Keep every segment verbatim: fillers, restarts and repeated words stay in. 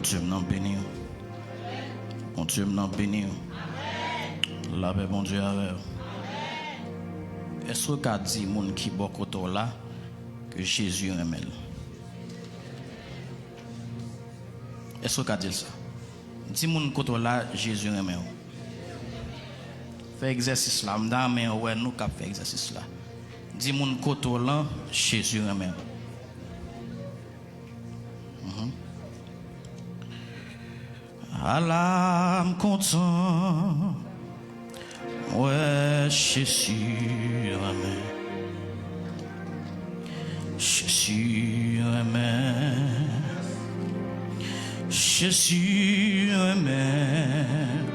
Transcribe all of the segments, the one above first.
Bondye m nan beni w. Bondye m nan beni w. Lapè Bondye avè w. Èske w ka di moun ki bò kote w la ke Jezi renmen l? Èske w ka di l sa? Di moun kote w la, Jezi renmen w. Fè egzèsis la, m ta renmen wè nou k ap fè egzèsis la. Di moun kote w lan, Jezi renmen w. Mhm. Ala m kontan, m wè Jezi renmen. Jezi renmen. Jezi renmen.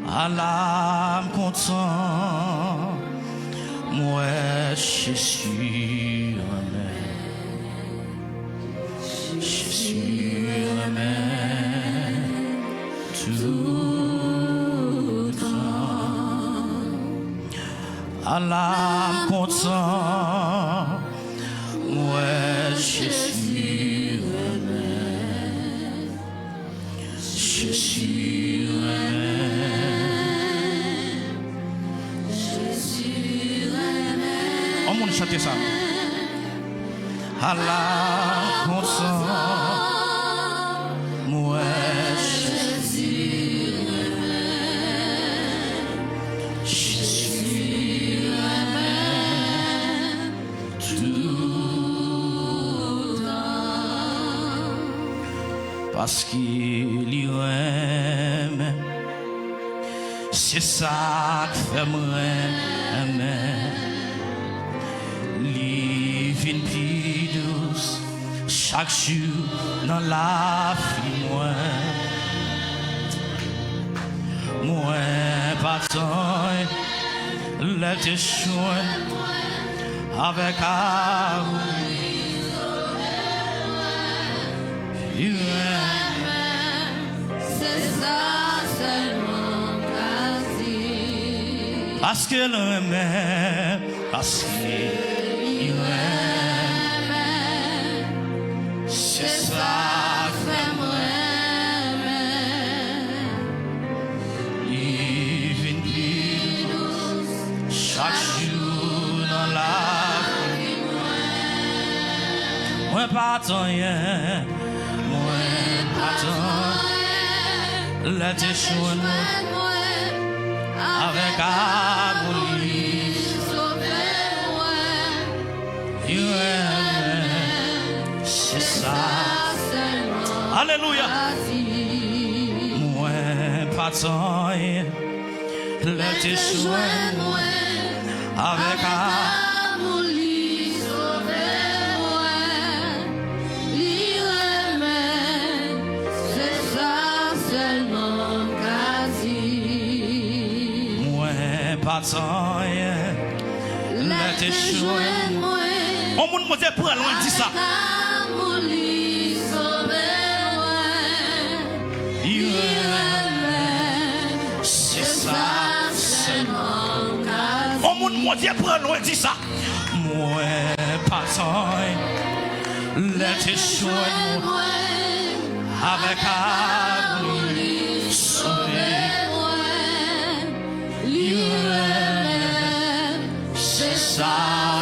Ala m kontan, m wè Jezi renmen. Jezi renmen toutan. Ala m kontan, m wè Jezi renmen. Jezi renmen. Jezi renmen. On moun chante sa. Ala kontan, m wè Jezi renmen. Jezi renmen. Toutan. Paske li renmen, se sa k fè m renmen. Li vin pi dous chak jou nan lavi mwen. Mwen pa tann lè l te jwenn mwen avèk amou li sove mwen. Li renmen. Se sa sèlman m ka di. Paske l renmen, paske li renmen. Se sa k fè m renmen. Li vin pi dous chak jou nan lavi mwen. Mwen pa t anyen, mwen pa t anyen. Lè te jwenn mwen avèk amou li sove mwen. Li renmen, se sa sèlman. Alelouya. Mwen pa t anyen lè te jwenn mwen avèk amou li sove mwen. Li renmen, se sa sèlman m ka di. Mwen pa t anyen lè te jwenn mwen. On moun Bondye pran lwen, di sa. Avèk amou li sove mwen. Li renmen, se sa sèlman m ka di. On moun Bondye pran lwen, di sa. Mwen pa t anyen lè te jwenn mwen avèk amou li sove mwen. Li renmen, se sa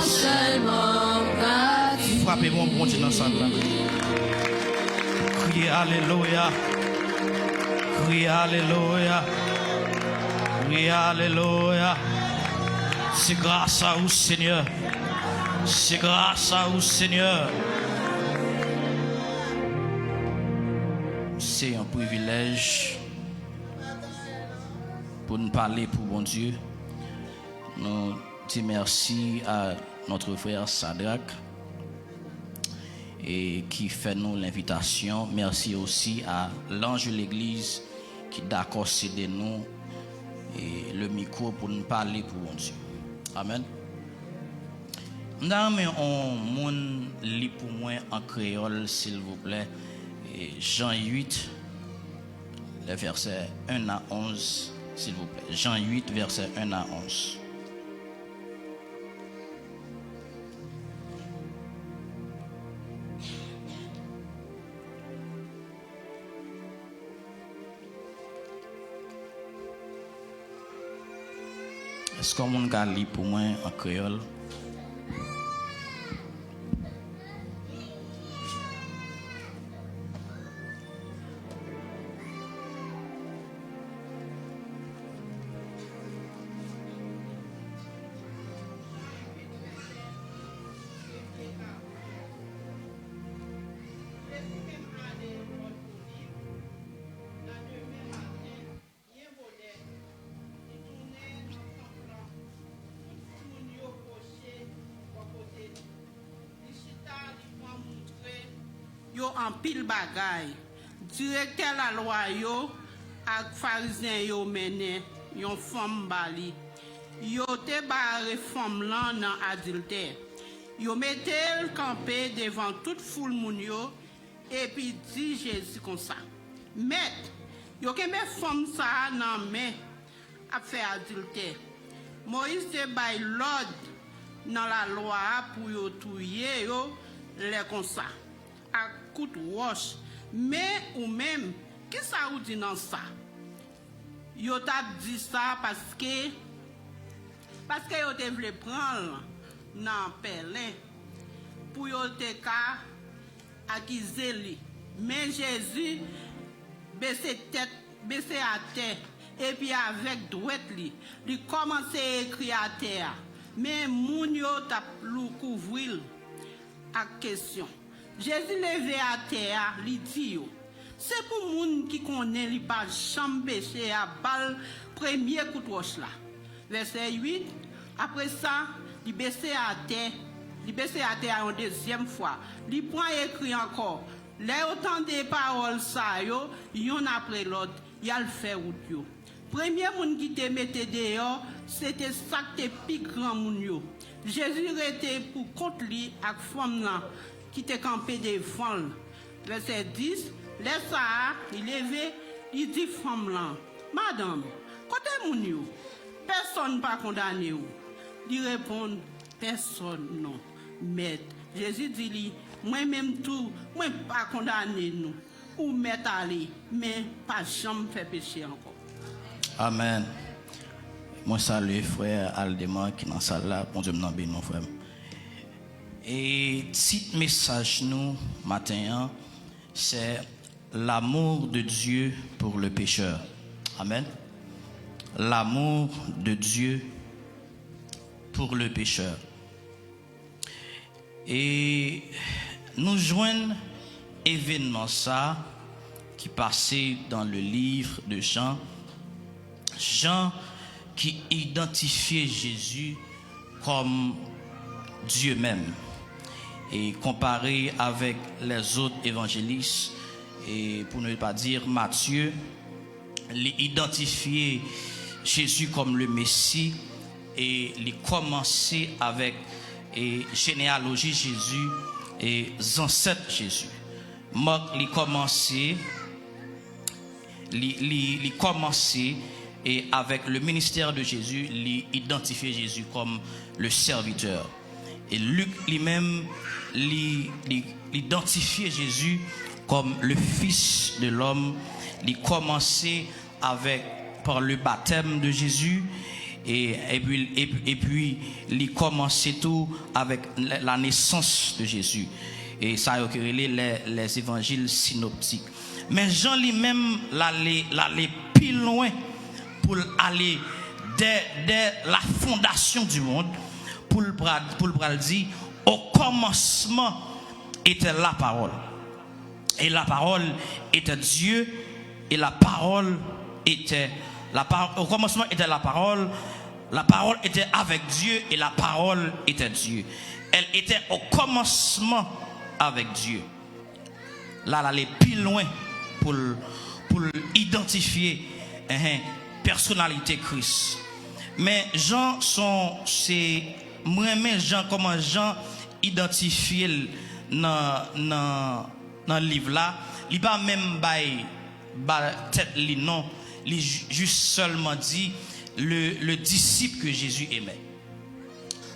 sèlman m ka di. Frape bon Bondye nan sal la. Kriye alelouya. Kriye alelouya. Kriye alelouya. Se gras a ou, Senyè. Se gras a ou, Senyè. Se yon privilèj pou n pale pou Bondye. Nou di mèsi a notre frère Sadrac e ki fè nou lenvitasyon. Mèsi osi a L'Ange Legliz ki dakò sede nou e le mikwo pou n pale pou Bondye. Amèn. M ta renmen on moun li pou mwen an kreyòl, silvouplè, e Jan uit, le vèsè en a onz, silvouplè. Jan uit, vèsè en a onz. Èske yon moun ka li pou mwen an kreyòl? Nan demen maten, byen bonè, li tounen nan tanp lan. Tout moun yo pwoche bò kote li. Li chita, li pran montre yo anpil bagay. Direktè lalwa yo ak Farizyen yo mennen yon fanm ba li. Yo te bare fanm lan nan adiltè. Yo mete l kanpe devan tout foul moun yo epi di Jezi konsa, Mèt, yo kenbe fanm sa a nan men ap fè adiltè. Moyiz te bay lòd nan lalwa a pou yo touye yo lè konsa, ak kout wòch. Men ou menm, kisa ou di nan sa? Yo t ap di sa paske, paske yo te vle pran l nan pèlen pou yo te ka akize li. Men Jezi bese tèt, bese atè, epi avèk dwèt li, li kòmanse ekri atè a. Men moun yo t ap lou kouvri l ak kesyon. Jezi leve atè a, li di yo, Se pou moun ki konnen li pa janm peche a ba l premye kout wòch la. Vèsè uit, apre sa, li bese atè, li bese atè a yon dezyèm fwa. Li pran ekri ankò. Lè yo tande pawòl sa yo, yonn apre lòt, y al fè wout yo. Premye moun ki te mete deyò, se te sa k te pi granmoun yo. Jezi rete pou kont li ak fanm nan ki te kanpe devan l. Vèsè dis, lè sa a, li leve, li di fanm lan, Madanm, kote moun yo? Pèsonn pa kondane w. Li reponn, Pèsonn non, Mèt. Jezi di li, Mwen menm tou, mwen pa kondane nou. Ou mèt ale, men pa janm fè peche ankò. Amèn. Mwen salye frè Aldeman ki nan sal la. Bondye m nan beni w, frè m. E tit mesaj nou maten an, se L'amour de Dieu pour le pécheur. Amèn. L'amour de Dieu pour le pécheur. E nou jwenn evènman sa ki pase dans le livre de Jean. Jan ki idantifye Jezi kòm Dye menm. E konpare avèk lèzòt evanjelis, e pou ne pa dire Matye, li idantifye Jezi kòm le Mesi, e li kòmanse avèk, e jeneyaloji Jezi, e zansèt Jezi. Mak, li kòmanse, li, li, li kòmanse, e avèk le ministère de Jésus, li idantifye Jezi kòm le serviteur. E Lik li menm, li, li, li idantifye Jezi kòm le Fils de l'homme, li kòmanse avèk, par le baptême de Jésus, e, epi, epi, epi li kòmanse tou avèk la, la naissance de Jésus. E sa yo ki rele les, les évangiles synoptiques. Men Jan li menm, l ale, l ale pi lwen pou l ale dè, dè la fondation du monde, pou l pra-, pou l pral di, Au commencement était la parole. Et la parole était Dieu, et la parole était, la par-, au commencement était la parole, la parole était avec Dieu, et la parole était Dieu. Elle était au commencement avec Dieu. La, l ale pi lwen pou l, pou l idantifye, enhen, pèsonalite Kris. Men Jan son, se, m renmen Jan, kòman Jan idantifye l nan, nan, nan liv la. Li pa menm bay, ba tèt li non. Li ju-, jis sèlman di, le, le disciple que Jésus aimait.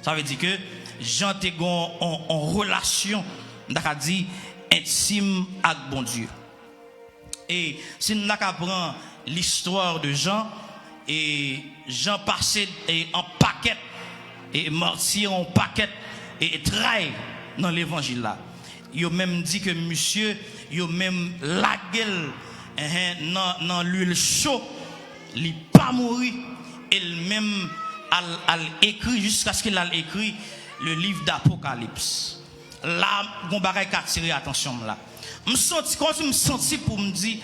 Sa vle di ke Jan te gen yon, yon, yon relasyon, m ta ka di, entim ak Bondye. E si n ta ka pran l'histoire de Jean, e Jan pase, e, an e, e matiye yon pakèt e, e tray nan levanjil la. Yo menm di ke misye, yo menm lage l, enhen, nan, nan lwil cho, li pa mouri, e l menm al, al ekri, jiskaske l al ekri le livre d'Apocalypse. La, gon bagay k atire atansyon m la. M santi, kòmsi m santi pou m di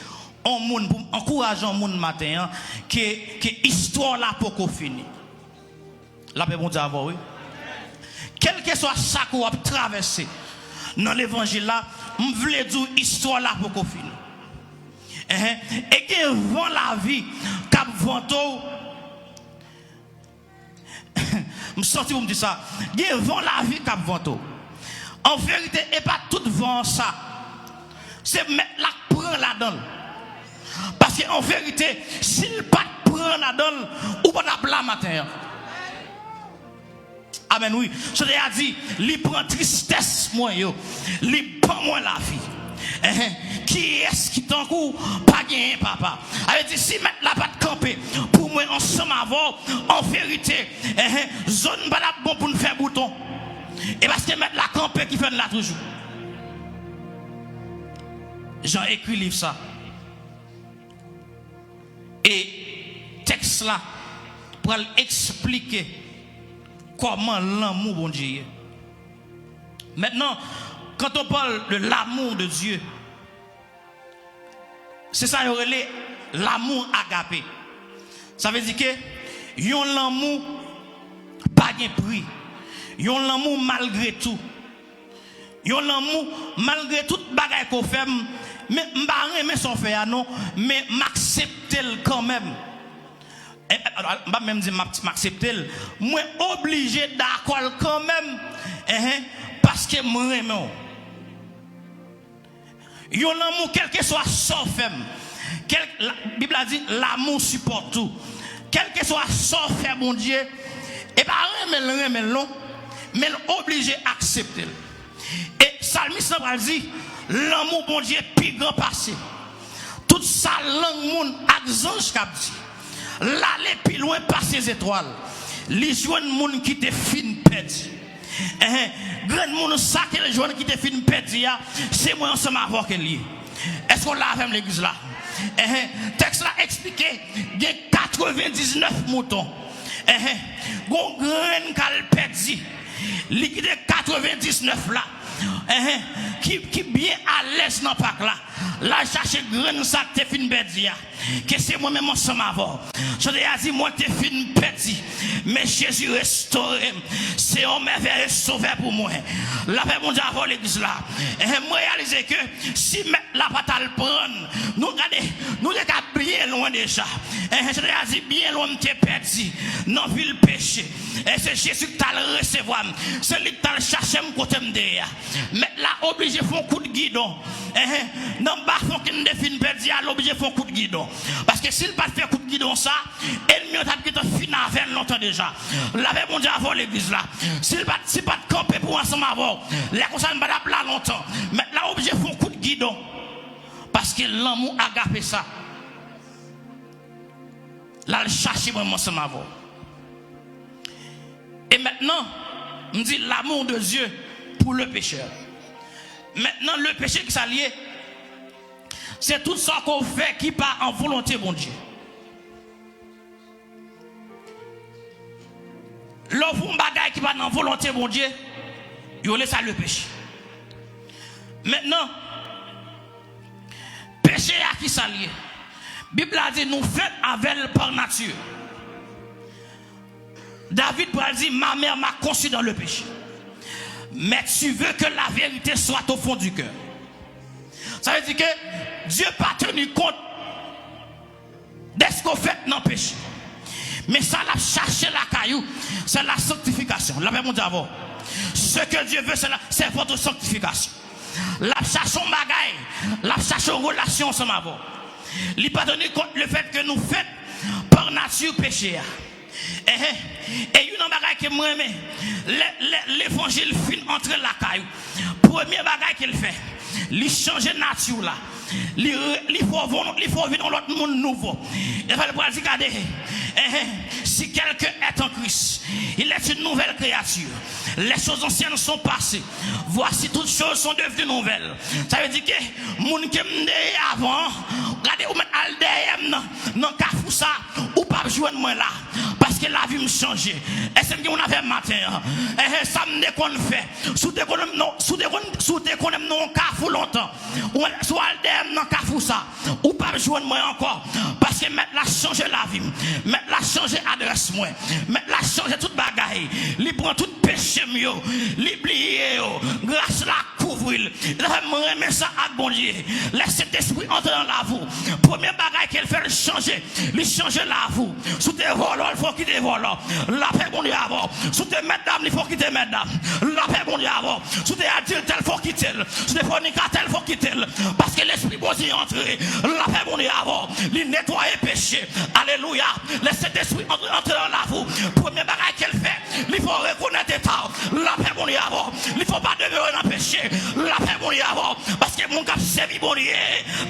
on moun, pou m ankouraje on moun maten an, ke, ke istwa w la poko fini. Lapè Bondye avè w, wi. Kèlkeswa sa ke w ap travèse nan levanjil la, m vle di w istwa w la poko fini. Enhen. E gen van lavi k ap vante w. M santi pou m di sa. Gen van lavi k ap vante w. An verite, e pa tout van an sa. Se Mèt la k pran ladan l. Paske an verite, si l pa t pran ladan l, ou pa t ap la maten an. Amèn, wi. Chantè a di, li pran tristès mwen yo, li ban mwen lavi. Enhen. Kiyès ki tankou w? Pa genyen, papa. Sa vle di, si Mèt la pa t kanpe pou mwen ansanm avè w, an verite, enhen, zòn pa t ap bon pou n fè bouton. E paske Mèt la kanpe ki fè n la toujou. Jan ekri liv sa. E tèks la pral eksplike kòman lanmou Bondye ye. Maintenant, quand on parle de l'amour de Dieu, se sa yo rele l'amour agape. Sa vle di ke yon lanmou pa gen pri. Yon lanmou malgre tou. Yon lanmou, malgre tout bagay ke w fè m, men m pa renmen sa w fè a non, men m aksepte l kanmenm. E, e, m pa menm di m ap, m aksepte l. Mwen oblije dakò l kanmenm, enhen, paske m renmen w. Yon lanmou, kèlkeswa sa w fè m. Kèl, la, Bib la di, l'amour supporte tout. Kèlkeswa sa w fè Bondye, e pa renmen l, renmen l non, men l oblije aksepte l. E salmis lan pral di, lanmou Bondye pi gran pase tout sa lang moun ak zanj k ap di. L ale pi lwen pase zetwal. Li jwenn moun ki te fin pèdi. Enhen. Grenn moun sa ke l jwenn ki te fin pèdi a, se mwen ansanm avè w ke l ye. Èske w la avè m, legliz la? Enhen. Tèks la eksplike, gen katrevendiznèf mouton. Enhen. Gon grenn k al pèdi. Li kite katrevendiznèf la. Enhen. Ki, ki byen alèz nan pak la. L al chache grenn sa k te fin pèdi a. Ke se mwen menm ansanm avè w. Chantè a di, mwen te fin pèdi, men Jezi restore m. Se yon mèvèye sovè pou mwen. Lapè Bondye avè w, legliz la. Enhen, mwen reyalize ke si Mèt la pa t al pran n, nou gade, nou te ka byen lwen deja. Enhen, chantè a di, byen lwen m te pèdi nan vil peche. E se Jezi ki t al resevwa m. Se li ki t al chache m kote m te ye a. Mèt la oblije fè yon kout gidon. Enhen. Nan bafon ke n te fin pèdi a, l oblije fè yon kout gidon. Paske si l pa t fè kout gidon sa, ènmi an t ap gentan fin avè l lontan deja. Lapè Bondye avè w, legliz la. Si l pa t, si l pa t kanpe pou ansanm avè w, lè konsa n pa t ap la lontan. Mèt la oblije fè yon kout gidon. Paske lanmou agape sa, l al chache mwen, mwen ansanm avè w. E mentnan, m di l'amour de Dieu pour le pécheur. Mentnan, le péché, ki sa l ye? Se tout sa ke w fè ki pa an volonte Bondye. Lè w fè yon bagay ki pa nan volonte Bondye, yo rele sa le péché. Mentnan, peche a, ki sa l ye? Bib la di nou fèt avè l pa nati. David pral di, ma mère m'a conçu dans le péché. Mais tu veux que la vérité soit au fond du cœur. Sa vle di ke Dye pa teni kont dèske w fèt nan peche. Men sa l ap chache lakay ou, se la sanctification. Lapè Bondye avè w. Ce que Dieu veut, c'est la, c'est votre sanctification. L ap chache yon bagay, l ap chache yon relasyon ansanm avè w. Li pa teni kont le fait que nou fèt pa nati peche a. Enhen. E youn nan bagay ke m renmen, lè, lè levanjil fin antre lakay ou, premye bagay ke l fè, li chanje nati w la. Li, li fè w vin, li fè w vin yon lòt moun nouvo. E sa l pral di, gade, enhen, Si quelqu'un est en Christ, il est une nouvelle créature. Les choses anciennes sont passées. Voici, toutes choses sont devenues nouvelles. Sa vle di ke moun ke m te ye avan an, gade, ou mèt al dèyè m nan, nan kafou sa, ou p ap jwenn mwen la. Paske lavi m chanje. Èske m gen moun avè m maten an? Ehe, sa m te konn fè. Si w te konnen m nan, si w te konn, si w te konnen m nan yon kafou lontan, ou, si w al dèyè m nan kafou sa, ou p ap jwenn mwen ankò. Paske Mèt la chanje lavi m. Mèt la chanje adrès mwen. Mèt la chanje tout bagay. Li pran tout peche m yo. Li bliye yo. Gras la kouvri l. E sa fè m renmen sa ak Bondye. Lè Sentespri antre nan lavi w, premye bagay ke l fè, l chanje. Li chanje lavi w. Si w te vòlò, l fè w kite vòlò. Lapè Bondye avè w. Si w te mèt dam, li fè w kite mèt dam. Lapè Bondye avè w. Si w te adiltè, l fè w kite l. Si w te fònikatè, l fè w kite l. Paske Lespri Bondye antre. Lapè Bondye avè w. Li netwaye peche. Alelouya. Lè Sentespri antre, antre nan lavi w, premye bagay ke l fè, li fè w rekonèt eta w. Lapè Bondye avè w. Li fè w pa demere nan peche. Lapè Bondye avè w. Paske moun k ap sèvi Bondye,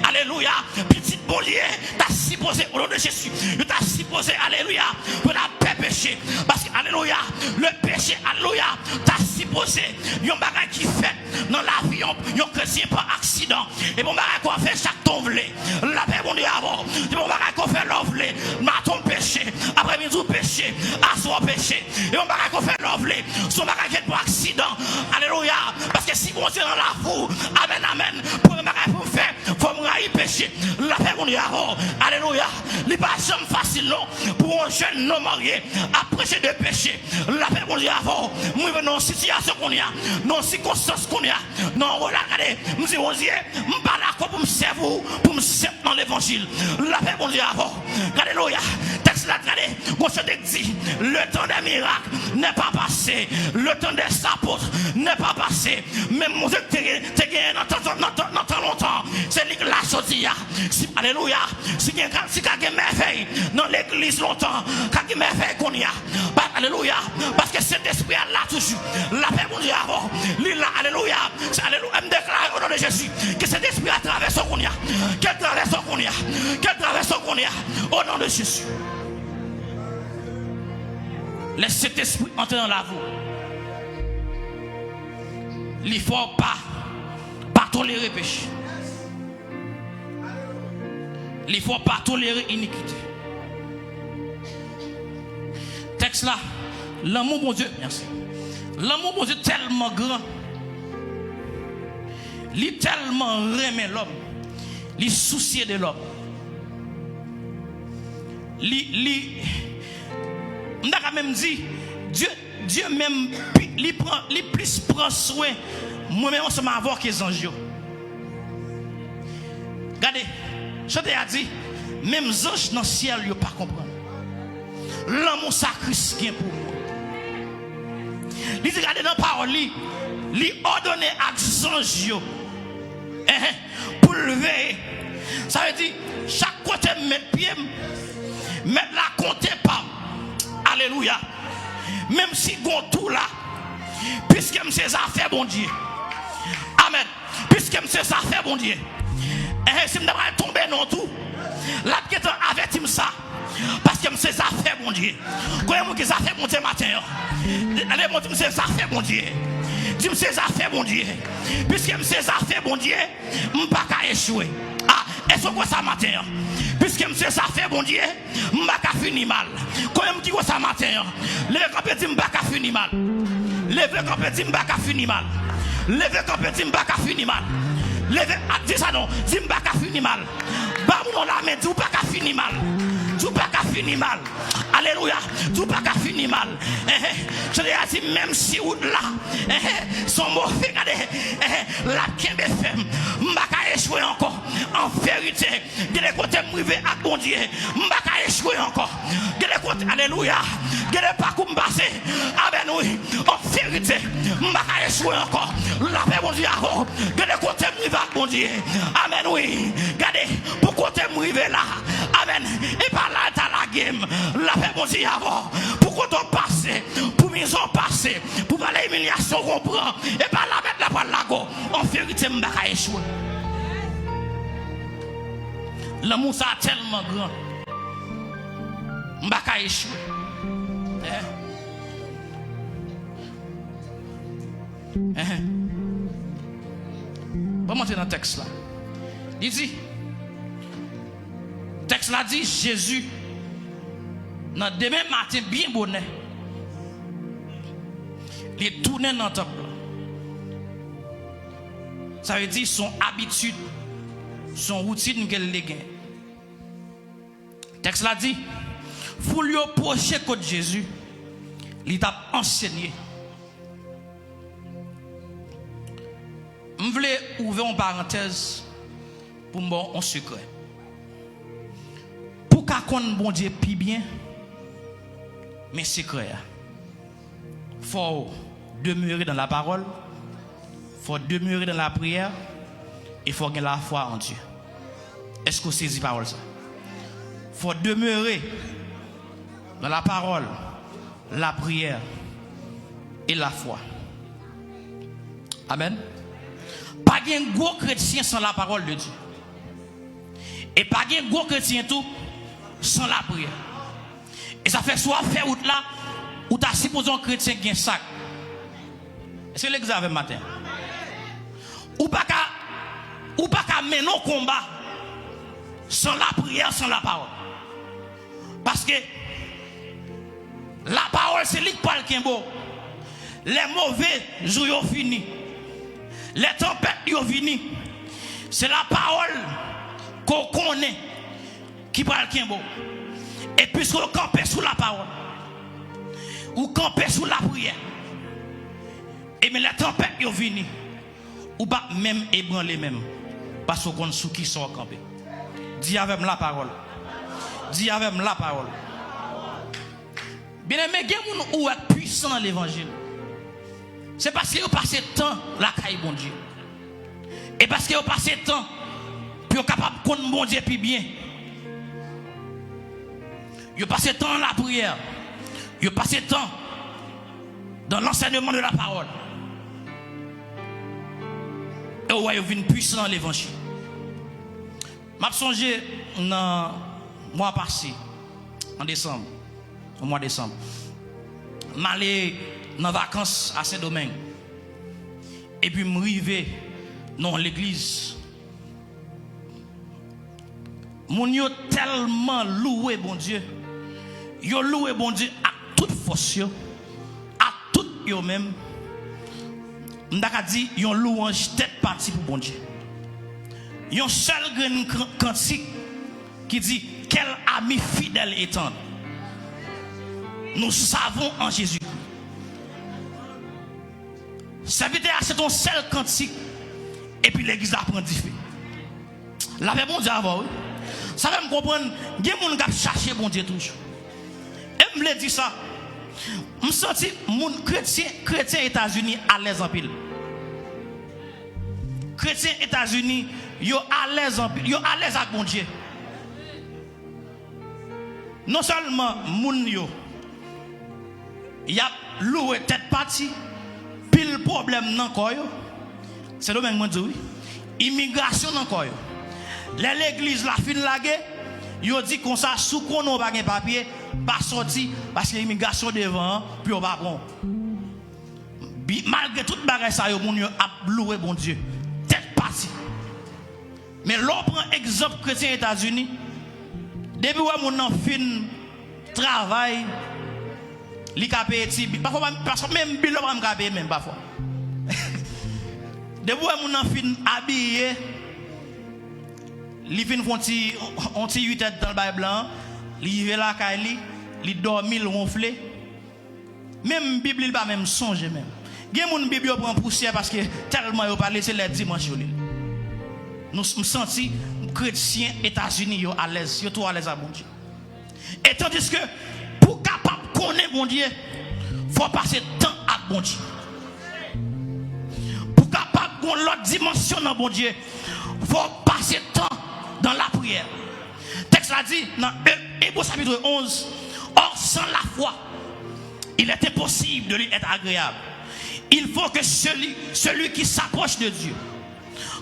alelouya, pitit Bondye, ta sipoze, o non de Jezi, yo ta sipoze, alelouya, pou yo ta pè peche. Paske, alelouya, le peche, alelouya, ta sipoze yon bagay ki fèt nan lavi yon, yon kretyen pa aksidan. E bon bagay ke w ap fè chak tan w vle. Lapè Bondye avè w. Se bon bagay ke w fè lè w vle. Maten w peche, aprèmidi w peche, aswè w peche. E bon bagay ke w fè lè w vle. Se yon bagay ki fèt pa aksidan. Alelouya. Paske si Bondye nan lavi w, amèn, amèn, premye bagay pou m fè, fò m rayi peche. Lapè Bondye avè w. Alelouya. Li pa janm fasil non pou yon jèn nonm marye ap preche de peche. Lapè Bondye avè w. Mwen rive nan yon sitiyasyon kounye a, nan yon sikonstans kounye a, nan yon rela, gade, m di Bondye, m pa dakò pou m sèvi w, pou m sèvi nan levanjil. Lapè Bondye avè w. Gade, alelouya. Tèks la, gade, gon chante k di, le temps des miracles n'est pas passé, le temps des apôtres n'est pas passé. Menm Bondye te, te genyen nan tan, nan tan, nan tan lontan, se li k la jodi a. Si, alelouya. Si gen, si ka gen mèvèy nan legliz lontan, ka gen mèvèy kounye a. Pa, alelouya. Paske Sentespri a la toujou. Lapè Bondye avè w. Li la, alelouya. Se, alelouya. M deklare o non de Jezi ke Sentespri a travèse w kounye a. Ke l travèse w kounye a. Ke l travèse w kounye a. O non de Jezi. Lè Sentespri antre nan lavi w, li fè w pa, pa tolere peche. Li fè w pa tolere inikite. Tèks la, lanmou Bondye, mèsi. Lanmou Bondye tèlman gran, li tèlman renmen lòm, li sousye de lòm. Li, li, m ta ka menm di, Dye Dye menm, pi, li pran, li plis pran swen mwen menm ansanm avè w ke zanj yo. Gade, chante a di, menm zanj nan syèl yo pa konprann lanmou sa Kris gen pou mwen. Li di, gade nan pawòl li, li òdone ak zanj yo. Enhen. Pou l veye. Sa vle di, chak kote m met pye m, Mèt la konte pa m. Alelouya. Menm si gon tou la, piske m se zafè Bondye. Amèn. Piske m se zafè Bondye. Enhen, si m ta pral tonbe nan tou, l ap gentan avèti m sa. Paske m se zafè Bondye. Konbyen moun ki zafè Bondye maten an? Gade, bon, di m se zafè Bondye. Di m se zafè Bondye. Piske m se zafè Bondye, m pa ka echwe. A, èske w kwè sa maten an? Piske m se zafè Bondye, m pa ka fini mal. Konbyen moun ki kwè sa maten an? Leve kanpe, di m pa ka fini mal. Leve kanpe, di m pa ka fini mal. Leve kanpe, di m pa ka fini mal. Leve, a, di sa non, di m pa ka fini mal. Ba moun nan lamen, di w pa ka fini mal. Di w pa ka fini mal. Alelouya. Di w pa ka fini mal. Enhen. Chante a di, menm si wout la, enhen, se yon move, gade, enhen, l ap kenbe fèm. M pa ka echwe ankò. An verite, gen de kote m rive ak Bondye, m pa ka echwe ankò. Gen de kote, alelouya, gen de pakou m pase. Amèn, wi. An verite, m pa ka echwe ankò. Lapè Bondye avè w. Gen de kote m rive ak Bondye. Amèn, wi. Gade, pou kote m rive la. Amèn. E pa la l ta lage m. Lapè Bondye avè w. Pou kote w pase, pou mizè w pase, pou vale imilyasyon w pran, e pa la Mèt la pral lage w. An verite, m pa ka echwe. Lanmou sa a tèlman gran. M pa ka echwe. Enhen. Enhen. Ban m antre nan tèks la. Li di, tèks la di, Jezi, nan demen maten byen bonè, li tounen nan tanp lan. Sa vle di, se yon abitid, se yon woutin ke l te gen. Tèks la di, foul yo pwoche kot Jezi, li t ap ansenye. M vle ouvè yon parantèz pou m ba w yon sekrè. Pou w ka konn Bondye pi byen, men sekrè a. Fò w demere dans la parole, fò w demere dans la prière, e fò w gen lafwa an Dye. Èske w sezi pawòl sa? Fò w demere dans la parole, la prière et la foi. Amèn. Pa gen gwo kretyen san la parole de Dieu. E pa gen gwo kretyen tou san lapriyè. E sa fè si w ap fè wout la, ou ta sipoze yon kretyen ki gen sak. Èske legliz avè m maten? Ou pa ka, ou pa ka mennen yon konba san lapriyè, san lapawòl. Paske lapawòl se li k pral kenbe w. Lè move jou yo fini, lè tanpèt yo vini, se lapawòl ke w konnen ki pral kenbe w. E piske w kanpe sou lapawòl, ou kanpe sou lapriyè, ebyen lè tanpèt yo vini, ou p ap menm ebranle menm, paske w konn sou kisa w kanpe. Di avè m lapawòl. Di avè m lapawòl. Byeneme, gen moun ou wè k pwisan nan levanjil. Se paske yo pase tan lakay Bondye. E paske yo pase tan pou yo kapab konn Bondye pi byen. Yo pase tan nan lapriyè. Yo pase tan dans l'enseignement de la parole. E w wè yo vin pwisan nan levanjil. M ap sonje nan mwa pase, an desanm, nan mwa desanm, m ale nan vakans a Sendomeng. Epi m rive nan yon legliz. Moun yo tèlman louwe Bondye. Yo louwe Bondye ak tout fòs yo, ak tout yo menm. M ta ka di yon lwanj tèt pati pou Bondye. Yon sèl grenn kan-, kantik ki di, quel ami fidèle et tendre nous avons en Jésus-Christ. Sèvitè a chante yon sèl kantik, epi legliz la pran dife. Lapè Bondye avè w, wi. Sa fè m konprann, gen moun k ap chache Bondye toujou. E m vle di sa, m santi moun kretyen, kretyen Etazini alèz anpil. Kretyen Etazini, yo alèz anpil, yo alèz ak Bondye. Non sèlman moun yo, y ap louwe tèt pati, pil pwoblèm nan kò yo. Sendomeng mwen di w wi. Imigrasyon nan kò yo. Lè legliz la fin lage, yo di konsa, si w konnen w pa gen papye, pa sòti, paske imigrasyon devan an, pou yo pa pran w. Bi-, malgre tout bagay sa yo, moun yo ap louwe Bondye. Tèt pati. Men lè w pran egzanp kretyen Etazini, depi w wè moun nan fin travay, li ka peye ti bil. Pafwa, pafwa menm bil yo pa menm ka peye menm pafwa. Depi w wè moun nan fin abiye, li fin fè yon ti, yon ti uit èdtan l bay blan an, li rive lakay li, li dòmi, l wonfle. Menm Bib li, li pa menm sonje menm. Gen moun Bib yo pran pousyè paske tèlman yo pa li, se lè dimanch yo li l. Nou, m santi kretyen Etazini yo alèz, yo twò alèz ak Bondye. E tandiske pou w kapab konnen Bondye, fò w pase tan ak Bondye. Pou w kapab gen yon lòt dimansyon nan Bondye, fò w pase tan nan lapriyè. Tèks la di nan E-, Ebre chapit onz, or sans la foi, il est impossible de lui être agréable. Il faut que celui, celui qui s'approche de Dieu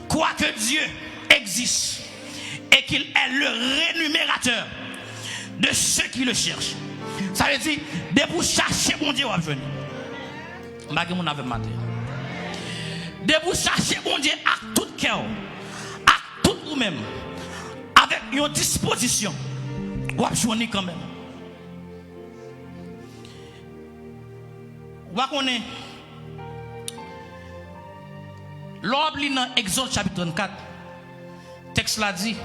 croit que Dieu existe et qu'il est le rémunérateur de ceux qui le cherchent. Sa vle di, depi w chache Bondye, w ap jwenn. M pa gen moun avè m maten. Depi w chache Bondye ak tout kè w, ak tout ou menm, avèk yon dispozisyon, w ap jwenn li kanmenm. Ou pa konnen, lè w ap li nan Egzòd chapit trannkat, tèks la di,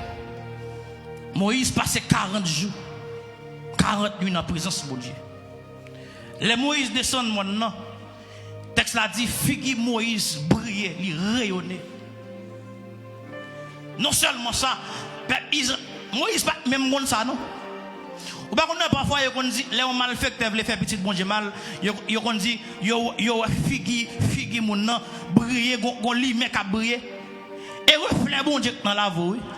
Moyiz pase karant jou, karant nwi nan prezans Bondye. Lè Moyiz desann mòn nan, tèks la di, figi Moyiz briye, li reyone. Non sèlman sa, pèp Izra-, Moyiz pa t menm konn sa, non. Ou pa konn, non, pafwa yo konn di, lè yon malfektè vle fè pitit Bondye mal, yo, yo konn di, yo, yo wè figi, figi moun nan briye, gon, gon limyè k ap briye. E reflè Bondye k nan lavi w, wi.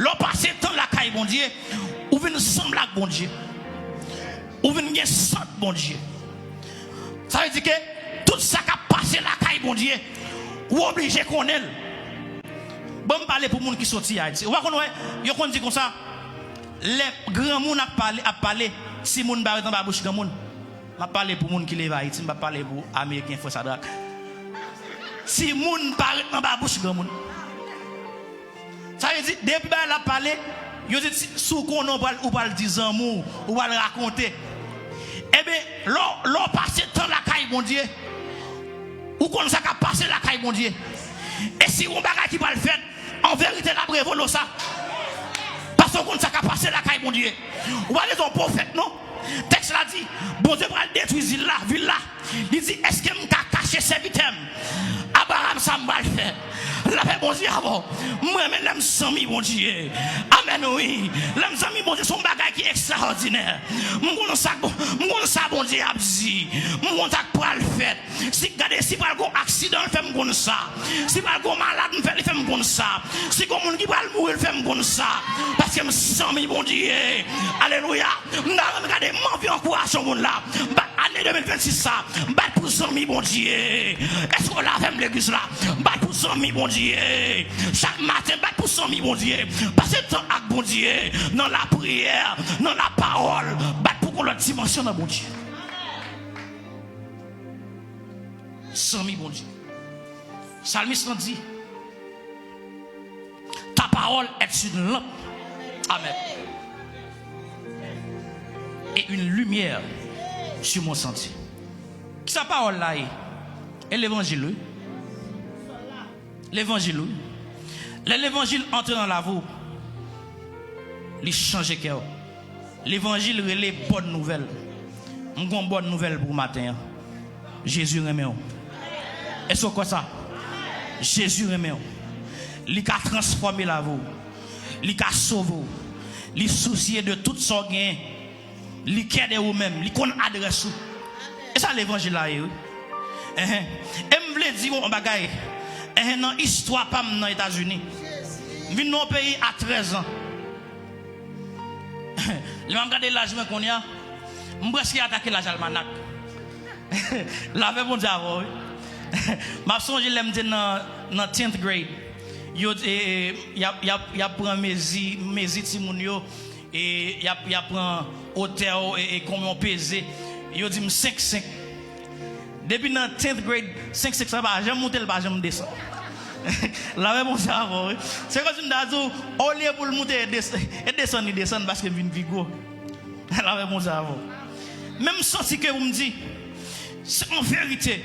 Lè w pase tan lakay Bondye, ou vin sanble ak Bondye. Ou vin gen sant Bondye. Sa vle di ke tout sa k ap pase lakay Bondye, ou oblije konnen l. Bon, m pale pou moun ki soti Ayiti. Ou pa konn wè, yo konn di konsa, lè granmoun ap pale, ap pale, timoun pa ret anba bouch granmoun. M ap pale pou moun ki leve Ayiti, m p ap pale pou Ameriken, frè Sadrak. Timoun pa ret anba bouch granmoun. Sa vle di, depi bagay la ap pale, yo di, si, si w konnen w pral, ou pral di zanmi w, ou pral rakonte. Ebyen, lè w, lè w pase tan lakay Bondye, ou konn sa k ap pase lakay Bondye. E si yon bagay ki pral fèt, an verite, l ap revele w sa. Paske w konn sa k ap pase lakay Bondye. Ou pa bezwen yon pwofèt, non. Tèks la di, Bondye pral detwi zil la, vil la. Li di, èske m ka kache sèvitè m? Abraham, sa m pral fè. Lapè Bondye avè w. M renmen lè m zanmi Bondye. Amèn, wi. Lè m zanmi Bondye, se yon bagay ki ekstraòdinè. M konn sa, m konn sa Bondye ap di. M konn sa k pral fèt. Si, gade, si pral gon aksidan, l fè m konn sa. Si pral gon malad, m fè, li fè m konn sa. Si gon moun ki pral mouri, l fè m konn sa. Paske m zanmi Bondye. Alelouya. M ta renmen gade, m anvi ankouraje yon moun la. Bat ane de mil vennsis sa. Bat pou zanmi Bondye. Èske w la avè m, legliz la? Bat pou zanmi Bondye. Chak maten, bat pou zanmi Bondye. Pase tan ak Bondye. Nan lapriyè, nan lapawòl. Bat pou gon lòt dimansyon nan Bondye. Zanmi Bondye. Salmis lan di, ta parole est une lampe à mes pieds et une lumière sur mon sentier. Kisa pawòl la ye? E levanjil, wi. Levanjil, wi. Lè levanjil antre nan lavi w, li chanje kè w. Levanjil rele bòn nouvèl. M gon bòn nouvèl pou w maten an. Jezi renmen w. Èske w kwè sa? Jezi renmen w. Li ka transfòme lavi w. Li ka sove w. Li sousye de tout sa w genyen. Li kè de ou menm. Li konn adrès ou. E sa levanjil la ye, wi. Enhen. E m vle di w yon bagay. Enhen, nan istwa pa m nan Etazini, m vin nan yon peyi a trèz an. Lè m ap gade laj mwen kounye a, m prèske atake laj almanak. Lapè Bondye avè w, wi. M ap sonje lè m te nan, nan tenth grade. Yo, e, e, y ap, y ap, y ap pran mezi, mezi timoun yo. E y ap, y ap pran otè w, e, e konbyen w peze. Yo di m senk senk. Depi nan tenth grade, senk senk sa pa janm monte, l pa janm desann. Lapè Bondye avè w, wi. Se kòmsi m ta di w, olye pou l monte, e des-, e desann, li desann paske m vin pi gwo. Lapè Bondye avè w. Men m santi ke pou m di, se an verite,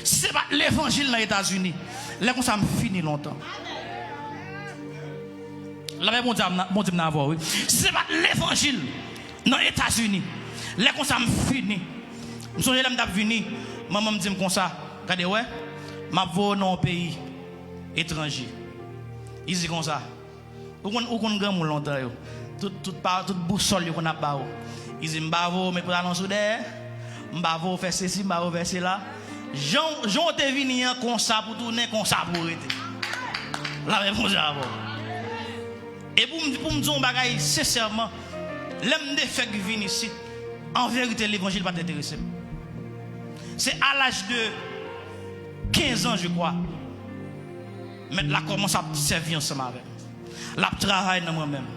si se pa t levanjil nan Etazini, lè konsa m fini lontan. Lapè Bondye, Bondye m nan avè w, wi. Si se pa t levanjil nan Etazini, lè konsa m fini. M sonje lè m t ap vini, manman m di m konsa, gade, wè, m ap voye w nan yon peyi etranje. Li di konsa, ou konn, ou konn granmoun lontan yo. Tout, tout pa, tout bousòl yo konn ap ba ou. Li di, m pa voye w met pantalon sou dèyè, m pa voye w fè sesi, m pa voye w fè sela. Jan, jan w te vini an, konsa pou tounen, konsa pou rete. Lapè Bondye avè w. E pou m, pou m di yon bagay sensèman, lè m te fèk vin isit, an verite, levanjil pa t enterese m. Se a laj de kenz an, je kwa, mèt la kòmanse ap sèvi ansanm avè m. L ap travay nan mwen menm.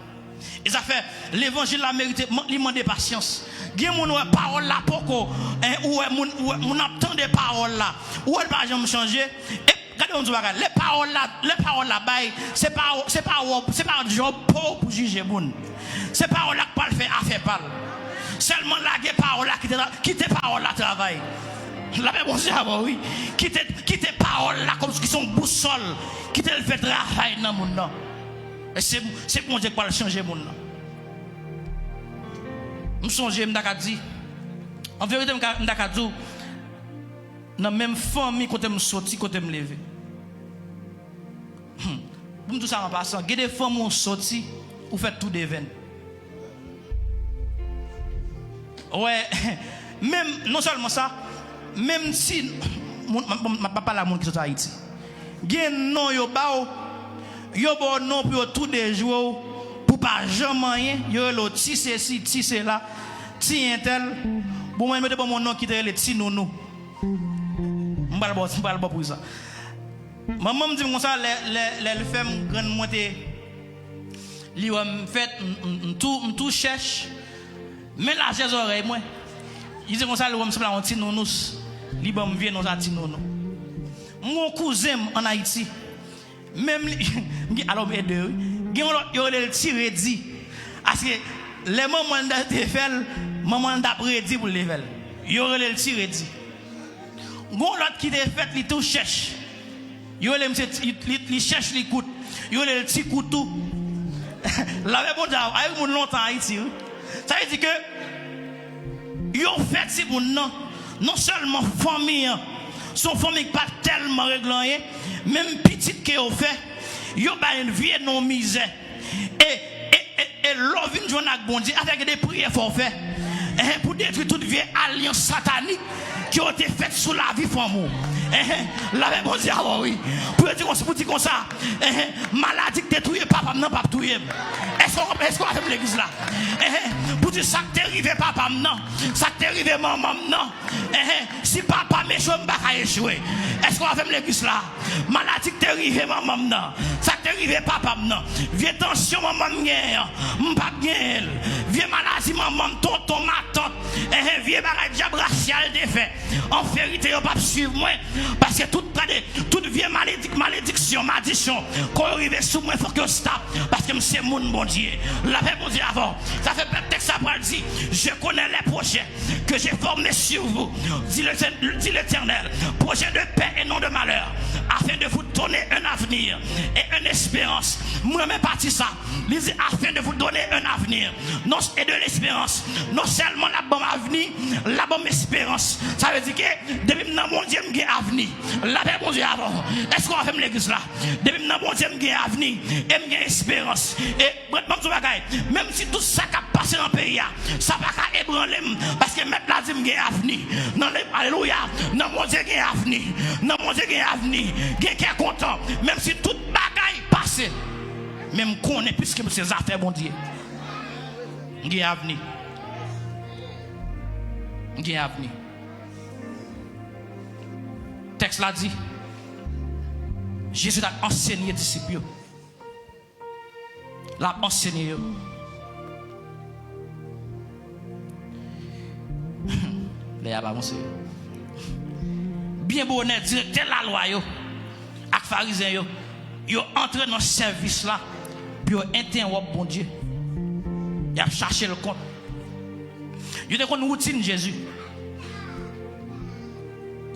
E sa fè levanjil la merite, li mande pasyans. Gen moun wè pawòl la poko, en, ou wè moun, ou wè moun ap tande pawòl la, ou wè l pa janm chanje. E gade yon ti bagay, lè pawòl la, lè pawòl la bay, se pa, se pa wè, se pa djòb pa w pou jije moun. Se pawòl la k pral fè afè pa l. Sèlman lage pawòl la, kite, kite pawòl la travay. Lapè Bondye avè w, wi. Kite, kite pawòl la kòm ki se yon bousòl. Kite l fè travay nan moun nan. E se, se Bondye k pral chanje moun nan. M sonje, m ta ka di, an verite, m ka, m ta ka di w, nan menm fanmi kote m soti, kote m leve. Hmm. Pou m di w sa an pasan, gen de fanmi w soti, ou fèt tou de venn. Wè, menm, non sèlman sa, menm si, moun, m, m, m ap pale a moun ki sot Ayiti. Gen non yo ba w, yo ba w non pou yo tou de jwe w, pou pa janm anyen, yo rele w ti sesi, ti sela, ti entèl. Bon, mwen, yo te ban m yon non ki te rele ti nounou. M pral ba w, m pral ba w pou sa. Manman m di m konsa, lè, lè, lè l fè m grann, mwen te, li wè m fèt, m, m, m tou, m tou chèch. Men lajè zòrèy mwen. Li di konsa, li wè m sanble a yon ti nounous. Li ban m vye non sa, ti nounou. M gon kouzen m ann Ayiti. Menm li, m gen, alò m ede, wi. Gen yon lòt, yo rele l Ti Redi. Paske lè manman l te fè l, manman l t ap redi pou l te fè l. Yo rele l Ti Redi. Gon lòt ki te fèt, li tou chèch. Yo rele misye ti, li, li, li chèch, li kout. Yo rele l Ti Koutou. Lapè Bondye avè w. Ay, moun lontan Ayiti, wi. Sa vle di ke yo fè timoun nan, non sèlman fanmi an, se yon fanmi ki pa t tèlman regle anyen, menm pitit ke yo fè, yo ba l vye non mizè. E, e, e, e lè w vin jwenn ak Bondye, afè gen de priyè fò w fè. Enhen, pou detwi tout vye alyans satanik ke yo te fèt sou lavi fanmi w. Enhen, lapè Bondye avè w, wi. Pou yo di konsa, pou di konsa, enhen, maladi ki te touye papa m nan p ap touye m. Èske w, èske w avè m legliz la? Enhen, pou di sa k te rive papa m nan, sa k te rive manman m nan, enhen, si papa m echwe, m pa ka echwe. Èske w avè m legliz la? Maladi k te rive manman m nan, sa k te rive papa m nan, vye tansyon manman m genyen an, m p ap genyen l. Vye maladi manman m, tonton, matant, enhen, vye bagay dyab rasyal te fè, an verite, yo p ap swiv mwen, paske tout, gade, tout vye maledik-, malediksyon, madisyon, kon yo rive sou mwen, fòk yo stop, paske m se moun Bondye. Lapè Bondye avè w. Sa fè pèp tèks la pral di, je connais les projets que j'ai formés sur vous, dit l'Éternel, dit l'Éternel, projet de paix et non de malheur, afin de vous donner un avenir et une espérance. Mwen renmen pati sa. Li di, afin de vous donner un avenir, non, et de l'espérance. Non sèlman l ap ban m avni, l ap ban m esperans. Sa vle di ke depi m nan Bondye, m gen avni. Lapè Bondye avè w. Èske w avè m legliz la? Depi m nan Bondye, m gen avni e m gen esperans. E Mwen, mwen di w bagay, menm si tout sa k ap pase nan peyi a, sa pa ka ebranle m, paske Mèt la di m gen avni. Nan le, alelouya, nan Bondye gen avni. Nan Bondye gen avni. Gen kè kontan, menm si tout bagay pase. Men m konnen, piske m se zafè Bondye, m gen avni. M gen avni. Tèks la di, Jezi t ap ansenye disip yo. L ap ansenye yo. Lè a pa bon, se byen bonè, direktè lalwa yo ak Farizyen yo, yo antre nan sèvis la pou yo entèwòp Bondye. Y ap chache l kont. Yo te konn woutin Jezi.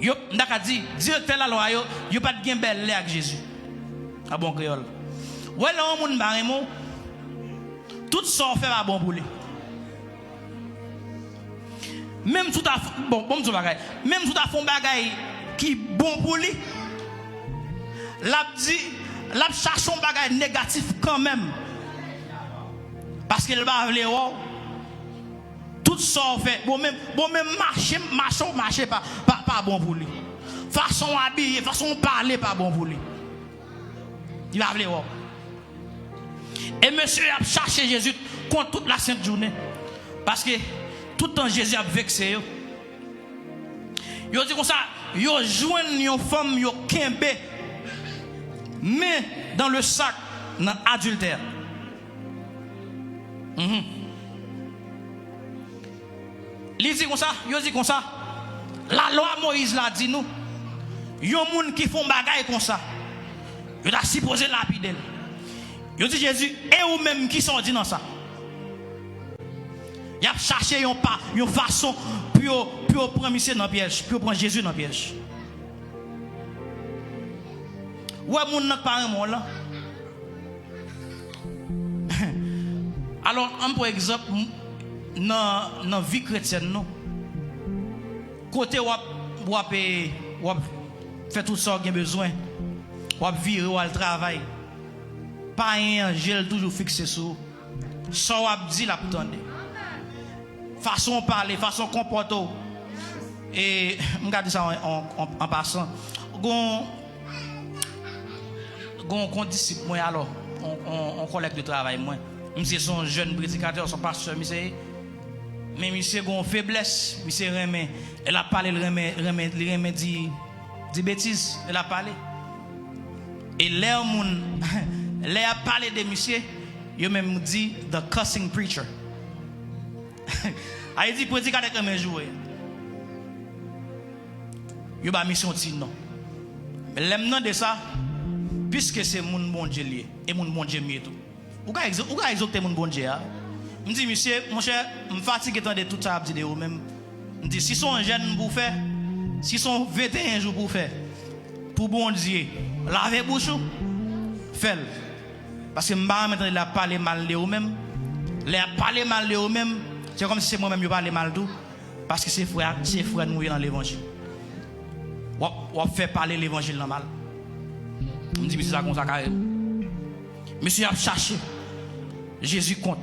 Yo, m ta ka di, direktè lalwa yo, yo pa t gen bèl lè ak Jezi. A bon kreyòl. Wè, lè yon moun pa renmen w, tout sa w fè pa bon pou li. Menm si w ta f-, bon, bon, m di w bagay. Menm si w ta fè yon bagay ki bon pou li, l ap di, l ap chache yon bagay negatif kanmenm. Paske l pa vle wè w. Tout sa w fè, bon, menm, bon, menm mache, mache w mache pa, pa, pa bon pou li. Fason w abiye, fason w pale pa bon pou li. Li pa vle wè w. E mesye ap chache Jezi kont tout lasent jounen. Paske tout tan Jezi ap vekse yo. Yo di konsa, yo jwenn yon fanm yo kenbe, men dans le sac, nan adiltè. Mhm. Li di konsa, yo di konsa, lalwa Moyiz la di nou, yon moun ki fè yon bagay konsa, yo ta sipoze lapide l. Yo di Jezi, e ou menm, kisa w di nan sa? Y ap chache yon pa, yon fason pou yo, pou yo pran misye nan pyèj, pou yo pran Jezi nan pyèj. Ou wè moun nan k pa renmen w lan? Alò, ann pran egzanp, m-, nan, nan vi kretyèn nou, kote w ap, w ap, e, w ap fè tout sa w gen bezwen, w ap vire, w al travay, payen an je l toujou fikse sou ou. Sa w ap di, l ap tande. Fason w pale, fason w konpòte w. E m ka di sa an, an, an, an pasan. Gon, gon, gon disip mwen, alò, on, on, on kòlèg de travay mwen. Misye se yon jèn predikatè, se yon pastè misye ye. Men misye gon feblès, misye renmen, lè l ap pale, l renmen, renmen, li renmen di, di betiz, lè l ap pale. E lè yon moun, lè y ap pale de misye, yo menm di the cussing preacher. A vle di predikatè k renmen joure. Yo ba misye yon ti non. Men lè m tande sa, piske se moun Bondye l ye, e moun Bondye m ye tou. Ou ka egzo-, ou ka egzòlte moun Bondye a. M di, misye, monchè, m fatige tande tout sa y ap di de ou menm. M di, si se yon jèn pou w fè, si se yon venteyen jou pou w fè, pou Bondye lave bouch ou, fè l. Paske m pa renmen tande lè y ap pale mal de ou menm. Lè y ap pale mal de ou menm, se kòmsi se mwen menm yo pale mal tou. Paske se frè, se frè nou ye nan levanjil. W ap, w ap fè pale levanjil lan mal. M di misye sa konsa karèman. Misye ap chache Jezi kont.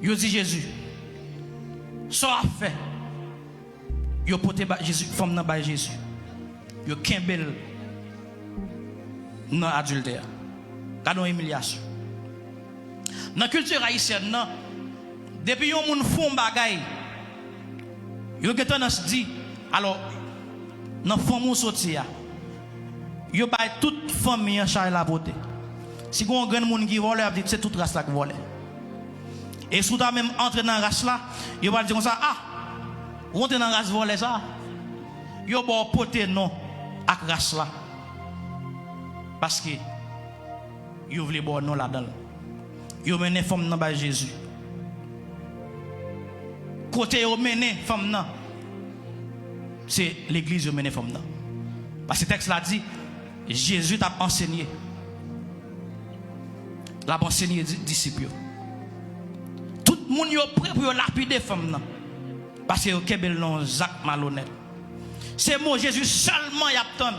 Yo di Jezi, sa w ap fè? Yo pote ba Jezi, fanm nan bay Jezi. Yo kenbe l nan adiltè. Gade yon imilyasyon. Nan kilti ayisyèn nan, depi yon moun fè yon bagay, yo gen tandans di, alò, nan fanmi w soti a, yo bay tout fanmi an chay lapote. Si gen yon grenn moun ki vòlè, y ap di se tout ras la k vòlè. E si w ta menm antre nan ras la, yo pral di konsa, a, ou antre nan ras vòlè sa. Yo ba w pote non ak ras la. Paske yo vle ba w non ladan l. Yo mennen fanm nan bay Jezi. Kote yo mennen fanm nan, se legliz yo mennen fanm nan. Paske tèks la di, Jezi t ap ansenye. L ap ansenye di-, disip yo. Tout moun yo pre pou yo lapide fanm nan. Paske yo kenbe l nan yon zak malonèt. Se mo Jezi sèlman y ap tann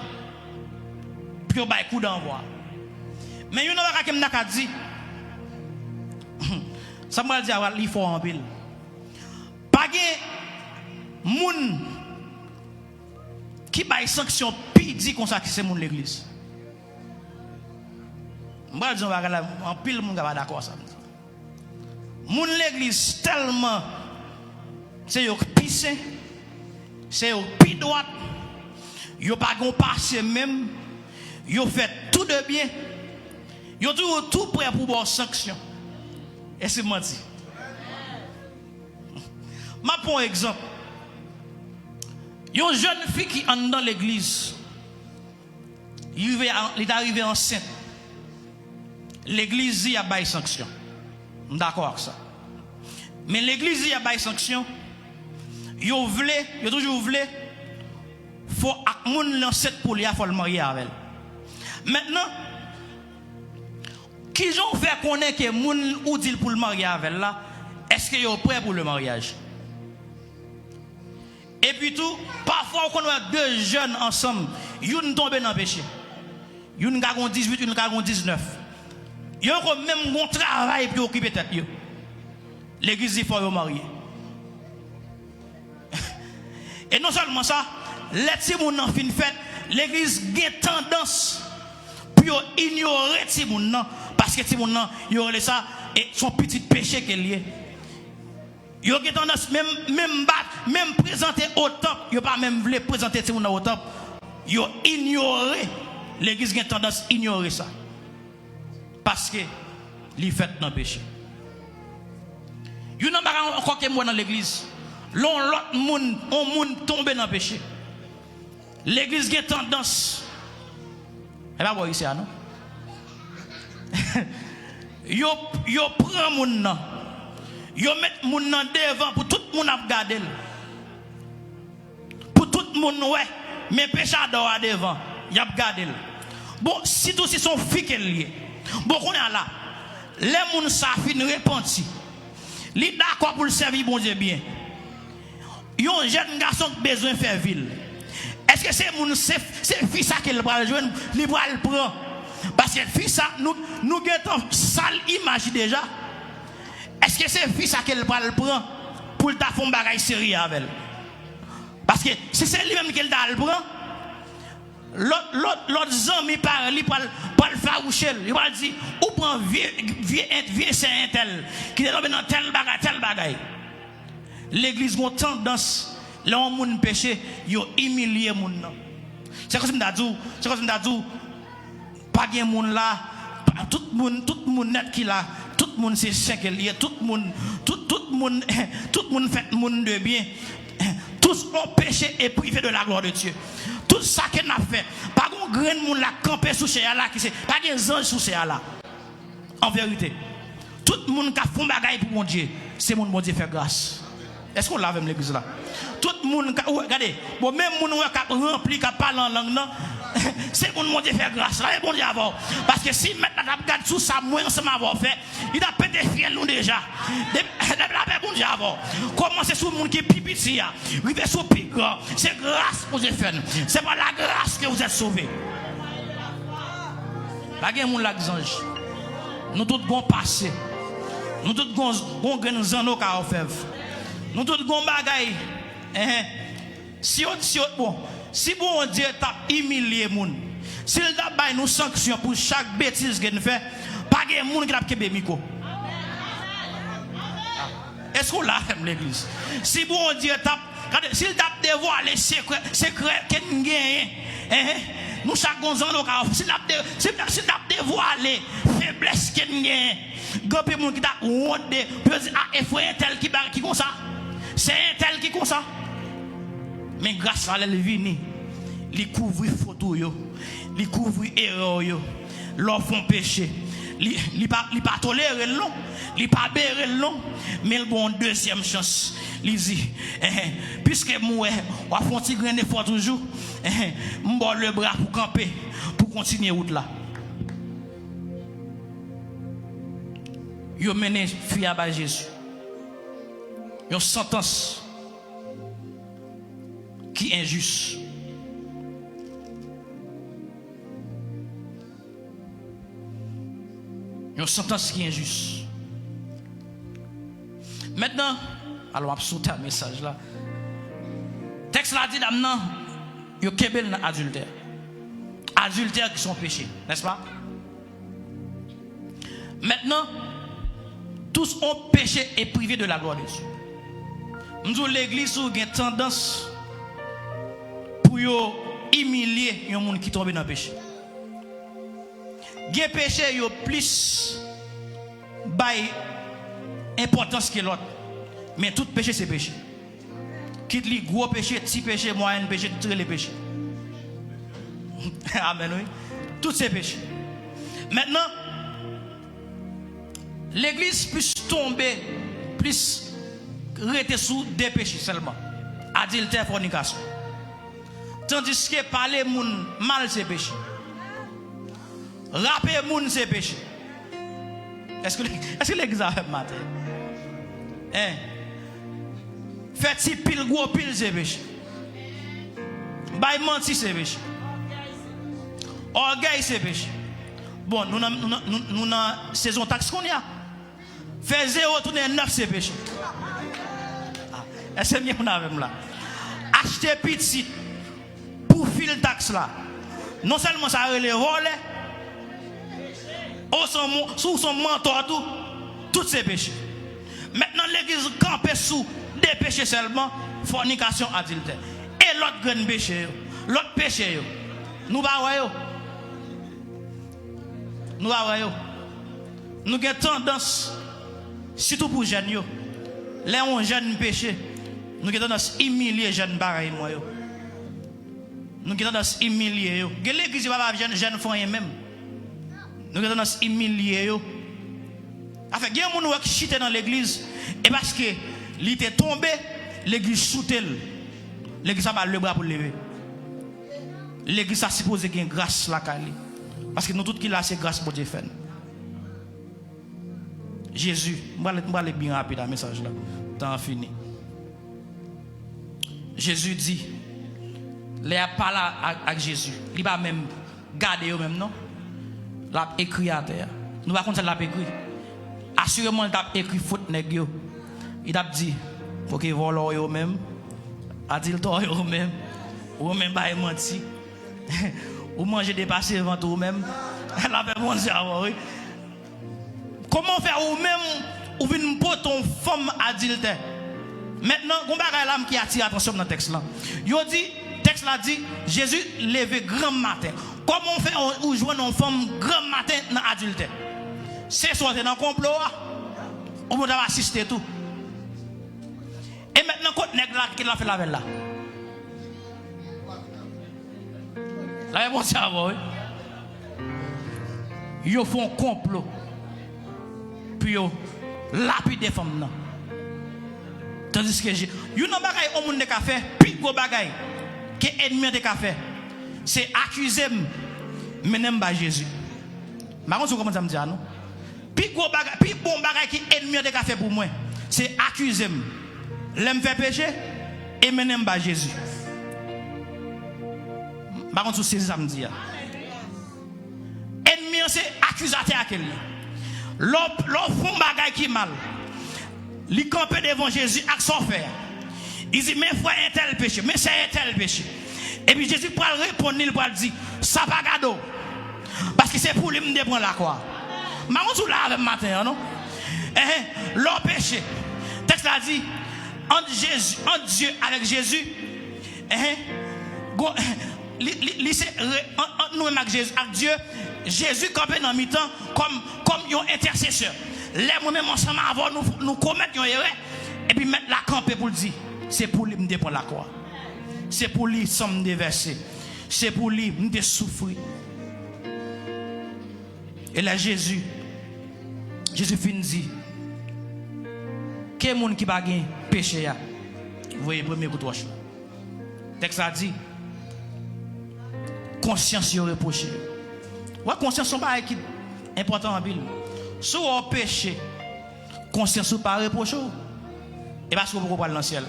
pou yo bay koudangwa. Men youn nan bagay ke m ta ka di, sa m pral di a, li fò anpil. Pa gen moun ki bay sanksyon pi di konsa ki se moun legliz. M pral di yon bagay la, anpil moun ka pa dakò sa m di. Moun legliz tèlman se yo k pi sen, se yo k pi dwat, yo pa gen yon pase menm, yo fè tou de byen, yo toujou tou prè pou ba w sanksyon. Èske m manti? M ap pran yon egzanp. Yon jèn fi ki anndan legliz, li rive a, li ta rive ansent. Legliz di y ap bay sanksyon. M dakò ak sa. Men legliz di y ap bay sanksyon. Yo vle, yo toujou vle, fò ak moun li ansent pou li a, fò l marye avè l. Mentnan, kijan w fè konnen ke moun ou di l pou l marye avè l la, èske yo prè pou le maryaj? Epi tou, pafwa ou konn wè de jèn ansanm, youn tonbe nan peche. Youn ka gon dizuit, youn ka gon diznèf. Yo poko menm gon travay pou yo okipe tèt yo. Legliz di fò yo marye. E non sèlman sa, lè timoun nan fin fèt, legliz gen tandans pou yo inyore timoun nan, paske timoun nan, yo rele sa, e, se yon pitit peche ke l ye. Yo gen tandans menm, menm bat, menm prezante o tanp, yo pa menm vle prezante timoun nan o tanp. Yo inyore, legliz gen tandans inyore sa. Paske Li fèt nan peche. Youn nan bagay ankò ke m wè nan legliz, lè yon lòt moun, yon moun tonbe nan peche, legliz gen tandans, e pa bò isi a non, yo, yo pran moun nan, yo met moun nan devan pou tout moun ap gade l. Pou tout moun wè, men pechadò a devan, y ap gade l. Bon, sitou si se yon fi ke l ye. Bon, kounye a la, lè moun sa fin repanti, li dakò pou l sèvi Bondye byen. Yon jèn gason k bezwen fè vi l. Èske se moun, se, se fi sa ke l pral jwenn, li pral pran? Paske fi sa, nou, nou gentan sal imaj li deja. Èske se fi sa ke l pral pran pou l ta fè yon bagay serye avè l? Paske si se li menm ke l ta al pran, lòt, lòt, lòt zanmi pa li pral, pral fawouche l. Li pral di, "Ou pran vye, vye, vye sè entèl ki te tonbe nan tèl bagay, tèl bagay." Legliz gon tandans, lè yon moun peche, yo imilye moun nan. Se kòmsi m ta di w, se kòmsi m ta di w, pa gen moun la, pa, tout moun, tout moun nèt ki la, tout moun se sen ke l ye, tout moun, tout, tout moun, tout moun fèt moun de byen. Tous ont péché et privés de la gloire de Dieu. Tout sa ke n ap fè, pa gen yon grenn moun la k kanpe sou chè a la ki se, pa gen zanj sou chè a la. An verite, tout moun k ap fè yon bagay pou Bondye, se moun Bondye fè gras. Èske w la avè m legliz la? Tout moun ka, ou, gade, bon, menm moun ou wè k ap ranpli, k ap pale an lang nan, se moun Bondye fè gras la, e Bondye avè w. Paske si mèt la t ap gad sou sa mwen ansanm avè w fè, li t ap pete fyèl nou deja. Depi, depi lapè Bondye avè w. Kòmanse sou moun ki pi piti a, rive sou pi gran. Se gras Bondye fè n. C'est par la grâce que vous êtes sauvés. Pa gen moun la k zanj. Nou tout gon pase. Nou tout gon, gon grenn zanno ka òfèv. Nou tout gon bagay. Enhen. Si yo, si yo, bon, si Bondye t ap imilye moun, si l t ap bay nou sanksyon pou chak betiz ke n fè, pa gen moun ki t ap kenbe mikwo. Èske w la avè m, legliz? Si Bondye t ap, gade, si l t ap devwale sekrè, sekrè ke n genyen, enhen, nou chak gon zanno ka òfèv. Si l t ap de-, si l t ap, si l t ap devwale feblès ke n genyen, gen anpil moun ki t ap wont de, pou yo di, "A, e frè entèl ki ba-, ki konsa. Se entèl ki konsa." Men gras la, lè l vini, li kouvri fot ou yo, li kouvri erè w yo. Lè w fè yon peche, li, li pa, li pa tolere l non, li pa bere l non, men l ba w yon dezyèm chans. Li di, "Enhen, piske m wè w ap fè yon ti grenn efò toujou, enhen, m ba w lebra pou kanpe, pou kontinye wout la." Yo mennen fi a bay Jezi. Yon santans ki enjis. Yon santans ki enjis. Mentnan, alò, m ap sot a mesaj la. Tèks la di dam nan, yo kenbe l nan adiltè. Adiltè ki se yon peche, nèspa? Maintenant, tous ont péché et privés de la gloire de Dieu. M di w, legliz ou gen tandans pou yo imilye yon moun ki tonbe nan peche. Gen peche yo plis bay enpòtans ke lòt, men tout peche se peche. Kit li gwo peche, ti peche, mwayèn peche, tout rele peche. Amèn, wi. Tout se peche. Mentnan, legliz plis tonbe, plis rete sou de peche sèlman. Adiltè, fònikasyon. Tandiske pale moun mal se peche. Rape moun se peche. Èske, èske legliz avè m maten? Hein? Fè ti pil, gwo pil se peche. Bay manti se peche. Ògèy se peche. Bon, nou nan, nou nan, nou, nou nan sezon taks kounye a. Fè zewo tounen nèf se peche. Ah, èske m gen moun avè m la? Achte pitit pou fil taks la. Non sèlman sa rele vòlè, ou son, si w son mantò tou, tout se peche. Mentnan, legliz kanpe sou de peche sèlman, fònikasyon, adiltè. E lòt grenn peche yo, lòt peche yo, nou pa wè yo. Nou pa wè yo. Nou gen tandans, sitou pou jèn yo, lè yon jèn peche, nou gen tandans imilye jèn parèy mwen yo. Nou gen tandans imilye yo. Gen legliz yo pa ba jèn, jèn fè anyen menm. Nou gen tandans imilye yo. Afè, gen moun ou wè ki chite nan legliz, e paske li te tonbe, legliz soute l. Legliz sa ba l lebra pou l leve. Legliz sa sipoze gen gras lakay li. Paske nou tout ki la, se gras Bondye fè n. Jezi, m prale, m prale byen rapid a mesaj la. Tan an fini. Jezi di, lè y ap pale ak, ak Jezi, li pa menm gade yo menm non. L ap ekri atè a. Nou pa konn sa l ap ekri. Asireman, li t ap ekri fot nèg yo. Li t ap di, oke, vòlò yo menm, adiltè yo menm, ou menm bay manti, ou manje depase vant ou menm. Lapè Bondye avè w, wi. Kòman w fè ou menm, ou vin pote yon fanm adiltè? Mentnan, gon bagay la m ki atire atansyon m nan tèks lan. Yo di, tèks la di, Jezi leve granm maten. Kòman w fè ou, ou jwenn yon fanm granm maten nan adiltè? Se swa w te nan konplo a, oubyen w t ap asiste tou. E mentnan, kot nèg la, ki l ap fè l avè l la? Lapè Bondye avè w, wi. Yo fè yon konplo pou yo lapide fanm nan. Tandiske Je-, youn nan bagay yon moun te ka fè, pi gwo bagay ke ènmi an te ka fè, se akize m, mennen m bay Jezi. M pa konn si w konprann sa m di a, non. Pi gwo bagay, pi bon bagay ke ènmi an te ka fè pou mwen, se akize m. Lè m fè peche, e mennen m bay Jezi. M pa konn si w sezi sa m di a. Ènmi an se akizatè a ke l ye. Lè w, lè w fè yon bagay ki mal, li kanpe devan Jezi ak sa w fè a. Li di, men frè entèl peche, men sè entèl peche. Epi Jezi pral reponn li, li pral di, sa pa gade w. Paske se pou li m te pran lakwa. M pa konn si w la avè m maten an, non? Enhen, lè w peche, tèks la di, ant Jezi, ant Dye avèk Jezi, enhen, gwo, li, li, li se re-, ant, ant nou menm ak Jezi, ak Dye, Jezi kanpe nan mitan kòm, kòm yon entèsesè. Lè mwen menm ansanm avè w, nou, nou komèt yon erè, epi mèt la kanpe pou l di, se pou li m te pran lakwa. Se pou li san m te vèse. Se pou li m te soufri. E lè Jezi, Jezi fin di, ke moun ki pa gen peche a voye premye kout wòch la. Tèks la di, konsyans yo repwoche yo. Wè, konsyans se yon bagay ki enpòtan anpil. Si w wè w peche, konsyans ou pa repwoche w, e paske w poko pral nan syèl.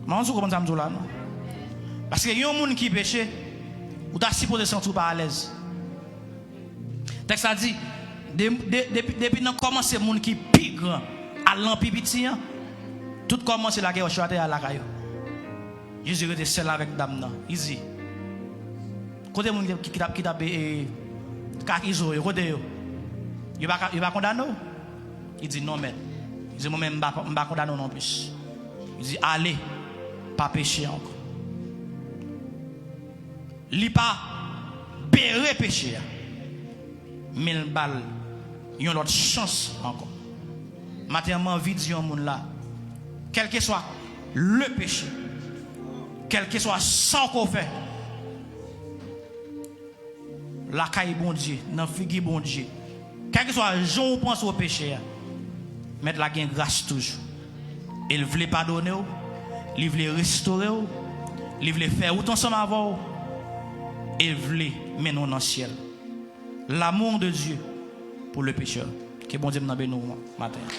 M pa konn si w konprann sa m di w la, non. Paske yon moun ki peche, ou ta sipoze santi w pa alèz. Tèks la di, de, de, depi, depi nan kòmanse moun ki pi gran al nan pi piti an, tout kòmanse lage wòch yo atè a lakay yo. Jezi rete sèl avèk dam nan. Li di, kote moun ki, ki, ki t ap, ki t ap, e, e, k ak izo yo, kote yo? Yo pa ka, yo pa kondane w? Li di, non, mèt. Li di, mwen menm, m pa, m pa kondane w non plis. Li di, ale, pa peche ankò. Li pa bere peche a, men l ba l yon lòt chans ankò. Maten an, m anvi di yon moun la, kèlkeswa le peche, kèlkeswa sa w ko fè, lakay Bondye, nan figi Bondye, kèlkeswa jan w panse w peche a, Mèt la gen gras toujou. E l vle padone w, li vle restore w, li vle fè wout ansanm avè w, e l vle mennen w nan syèl. L'amour de Dieu pour le pécheur. Ke Bondye m nan beni w maten an.